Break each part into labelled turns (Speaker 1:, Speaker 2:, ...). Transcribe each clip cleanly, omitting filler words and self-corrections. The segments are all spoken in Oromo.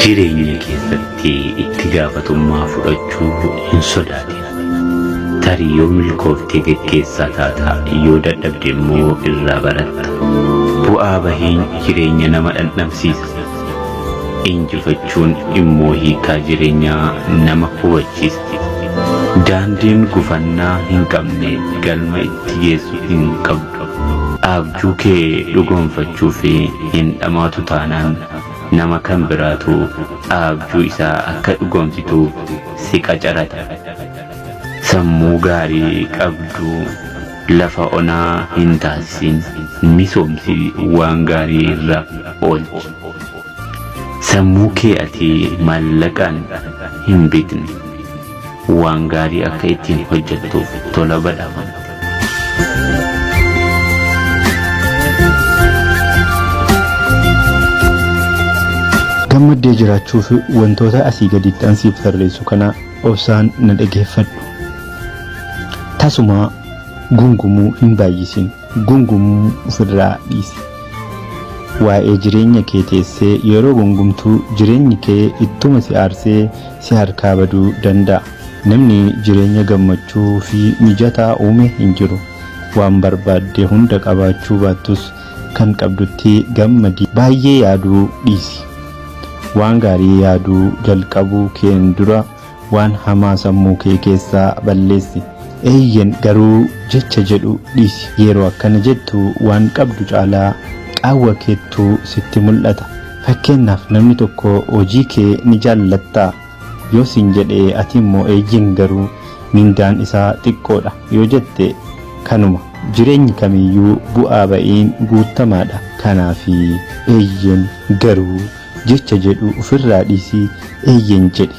Speaker 1: Jireenya keessatti itti gaafatummaa fudhachuu hin sodaatin. Tarii yoo milkooftee geggeessaa taata, yoo dadhabde immoo irraa baratta. Bu'aa bahiin jireenya nama dhandhamsiisa. Injifachuun immoo hiikaa jireenyaa nama hubachiisa. Daandiin gufannaa hin qabne galma itti geessu hin qabdu. Abjuu kee dhugoomfachuuf hin dhamaatu taanaan nama kan biraatu abjuu isaa akka dhugoomsituuf si qacarata. Sammuu gaarii qabdu lafa onaa hin taasisin, misoomsi waan gaarii irra oolchi. Sammuu kee ati maallaqaan hin bitne waan gaarii akka ittiin hojjettuuf tola badhaafamte.
Speaker 2: Gammaddee jiraachuuf wantoota asii gaditti an siif tarreessu kana obsaan na dhageeffadhu. Tasuma gungumuu hin baay'isin. Gungumuu ofirraa dhiisi. Waa'ee jireenya kee teessee yeroo gungumtu jireenyi kee ittuma si aarsee si harkaa baduu danda'a. Namni jireenya gammachuu fi mijataa uume hin jiru. Waan barbaadde hunda qabaachuu baattus kan qabdutti gammadi. Baay'ee yaaduu dhiisi. Waan gaarii yaaduu jalqabuu keen dura waan hamaa sammuu kee keessaa balleessi. Eeyyen garuu jecha jedhu dhiisi. Yeroo akkana jettu waan qabdu caalaa qaawwa keettu sitti mul'ata. Fakkeenyaaf namni tokko hojii kee ni jaallattaa yoo siin jedhe ati immoo eeyyen garuu mindaan isaa xiqqoodha yoo jette kanuma. Jireenyi kamiyyuu bu'aa ba'iin guutamaadha. Kanaaf eeyyen garuu jecha jedhu ofirraa dhiisii eeyyen jedhi.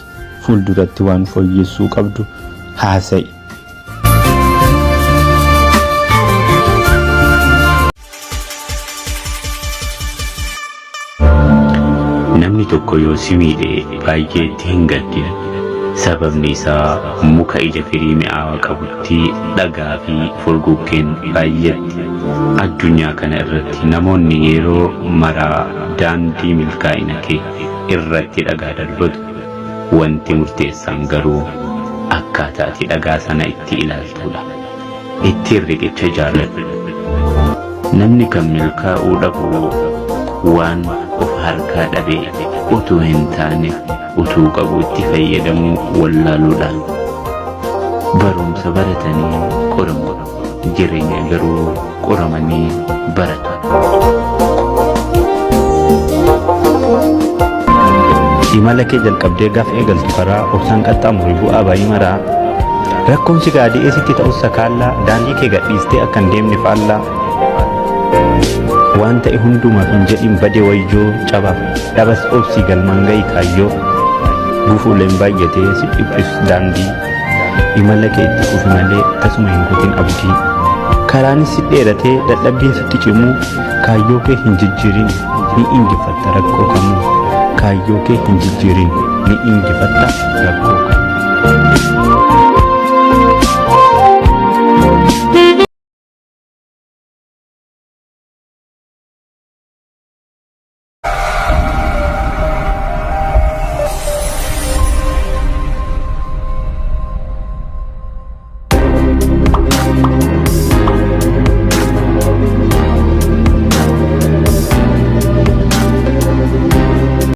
Speaker 2: Fuulduratti waan fooyyessuu qabdu haasa'i.
Speaker 1: Namni tokko yoo si miidhe baay'ee itti hin gaddin. Sababni isaa muka ija firii mi'aawaa qabutti dhagaa fi furguggeen baay'atti. Addunyaa kana irratti namoonni yeroo maraa daandii milkaa'ina kee irratti dhagaa darbatu. Wanti murteessaan garuu akkaataa ati dhagaa sana itti ilaaltudha. Ittiin riqicha ijaarradhu. Namni kan milkaa'uu dhabu waan of harkaa dhabe utuu hin taane utuu qabu itti fayyadamuu wallaaluudha. Barumsa baratanii qoramu, jireenya garuu qoramanii baratu.
Speaker 2: Imala kee jalqabdee gaafa eegaltu karaa obsaan qaxxaamuri bu'aa ba'ii maraa. Rakkoon si gaadi'ee sitti ta'us sakaallaa daandii kee gadhiistee akka hin deemne faallaa. Waan ta'e hundumaaf hin jedhin bade wayyoo cabaaf dhabas obsii galmaan ga'i kaayyoo. Gufuuleen baay'atee si dhiphisu daandii. Imala kee itti fufi malee tasuma hin kutin abdii. Karaanis si dheeratee dadhabbiin sitti cimuu kaayyoo kee hin jijjiirin ni injifatta rakkoo kamuu. Kaayyoo kee hin jijjiirin ni injifatta rakkoo kamuu.